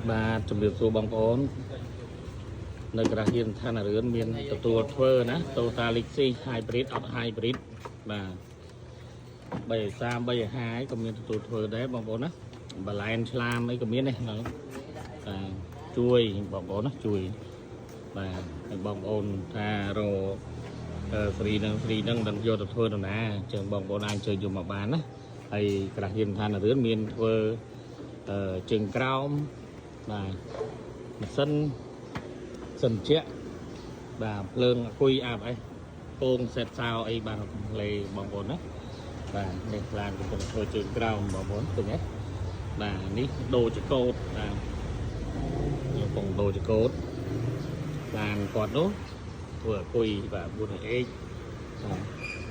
បាទជំរាបសួរបងប្អូននៅក្រាស់យានឋានរឿនមានទទួលធ្វើណា Toyota Lexus Hybrid អត់ Hybrid បាទ330 350ក៏មានទទួលធ្វើដែរបងប្អូនណាបាឡែនឆ្លាមអីក៏មានដែរបាទជួយបងប្អូនណាជួយបាទហើយបងប្អូនថារកស្រីនឹងស្រីនឹងមិនយកទៅធ្វើដំណើរអញ្ចឹងបងប្អូនអាចជួយយកមកបានណាហើយក្រាស់យានឋានរឿនមានធ្វើជើងក្រោមបាទម៉ាស៊ីនសិនជាក់បាទភ្លើងអគុយអាប់អីកងសេតសោអីបានកំភ្លេបងប្អូនណាបាទនេះឡានកំពុងធ្វើជើងក្រោមបងប្អូនឃើញទេបាទនេះដូរចកោតបាទកំពុងដូរចកោតឡានគាត់នោះធ្វើអគុយបាទ 4H បាទ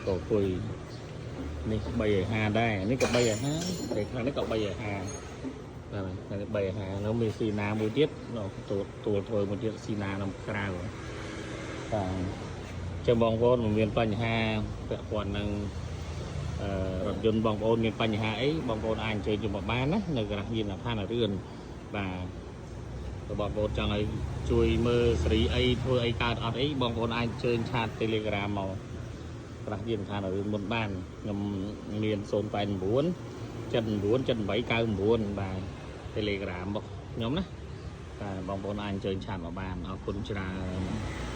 ក៏អគុយនេះ350ដែរនេះក៏350តែខាងនេះក៏350បាទខាងនេះ350នោះមានស៊ីណាមួយទៀតនោះទទួលទទួលធ្វើមួយទៀតស៊ីណានៅក្រៅបាទចឹងបងប្អូនមិនមានបញ្ហាពាក់ព័ន្ធនឹងរថយន្តបងប្អូនមានបញ្ហាអីបងប្អូនអាចអញ្ជើញយកមកបានណានៅក្រាស់យានឋានរឿនបាទបើបងប្អូនចង់ឲ្យជួយមើលសេរីអីធ្វើអីកើតអត់អីបងប្អូនអាចអញ្ជើញ chat Telegram មកក្រាស់យានឋានរឿនមុនបានខ្ញុំមាន089 79 78 99បាទ Telegram របស់ខ្ញុំណាបាទបងប្អូនអាចអញ្ជើញ chat មកបានអរគុណច្រើន។